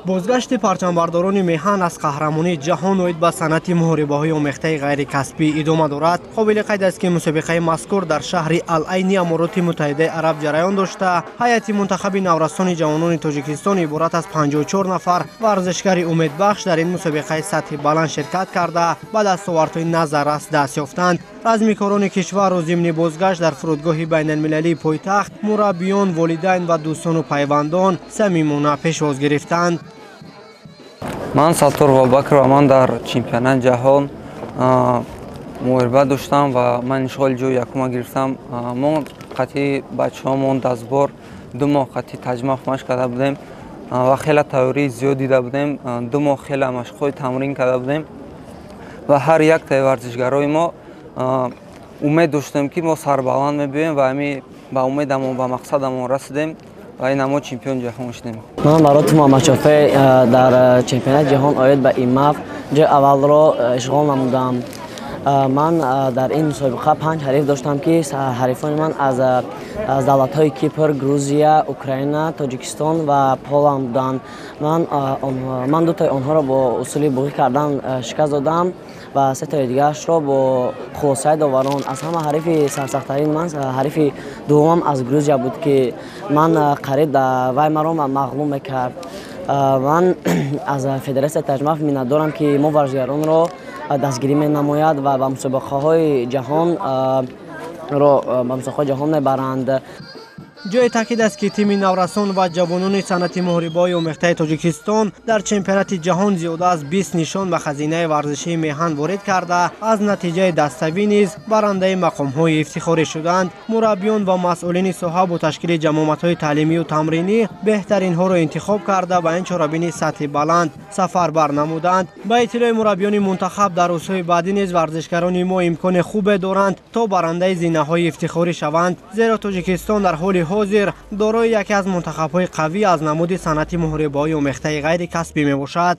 Бозгашти парчамбардорони меҳан аз қаҳрамонии ҷаҳон оид ба санъати муҳорибаҳои омехтаи ғайрикасбӣ идома дорад. Қобили қайд аст, ки мусобиқаи мазкур дар шаҳри Ал-Айни Амороти Муттаҳидаи Араб ҷараён дошта, ҳайати мунтахаби наврасони ҷавонони Тоҷикистон иборат аз 54 нафар варзишгари умедбахш дар ин мусобиқаи сатҳи баланд ширкат карда, ба дастовардҳои назаррас даст ёфтанд. Размикорони кишварро зимни бозгашт дар фурудгоҳи байналмилалии пойтахт мураббиён, волидайн ва дӯстону пайвандон самимона пешвоз гирифтанд. Ман Саттор Абубакр ва ман дар чемпионати ҷаҳон муҳориба доштам ва ман ишғоли ҷои якума гирифтам. Мо қатъи бачаҳомон дастбор 2 моҳ қатъи таҷмаф машқ карда будем ва хеле тайёрии зиёд дида будем. 2 моҳ хеле машқҳои тамрин карда будем ва ҳар яктаи варзишгарои мо умед доштем, ки мо сарбаланд мебиёем ва ҳами ба умедамон, ба мақсадамон расидем ва ина мо чемпиони ҷаҳон шудем. Ман Баротов Муҳаммадшофе, дар чемпионати ҷаҳон оид ба ИММАФ ҷои аввалро ишғол намудам. Ман дар ин мусобиқа панҷ ҳариф доштам, ки ҳарифони ман аз давлатҳои Кипр, Грузия, Украина, Тоҷикистон ва Поланд буданд. Ман дутои онҳоро бо усули буғӣ кардан шикаст додам ва сетои дигарашро бо хулосаи доварон. Аз ҳама ҳарифи сарсахтарин ман ҳарифи дуввумам аз Грузия буд, ки ман қариб вай маро мағлуб мекард. Ман аз федератсияи таҷмаф миннатдорам, ки мо варзишгаронро дастгирӣ менамояд ва ба мусобиқаҳои ҷаҳон мебаранд. Ҷои таъкид аст, ки тими наврасон ва ҷавонони санъати муҳорибаҳои омехтаи Тоҷикистон дар чемпионати ҷаҳон зиёда аз 20 нишон ба хазинаи варзишии меҳан ворид карда, аз натиҷаи даставӣ низ барандаи мақомҳои ифтихорӣ шуданд. Мураббиён ва масъулини соҳа бо ташкили ҷамоматҳои таълимию тамринӣ беҳтаринҳоро интихоб карда, ба ин чорабинии сатҳи баланд сафарбар намуданд. Ба иттилои мураббиёни мунтахаб, дар рӯзҳои баъдӣ низ варзишгарони мо имкони хубе доранд, то барандаи зинаҳои ифтихорӣ шаванд, зеро Тоҷикистон дар ҳоли ҳозир дорои яке аз мунтахабҳои қавӣ аз намуди санъати муҳорибаҳои омехтаи ғайрикасбӣ мебошад.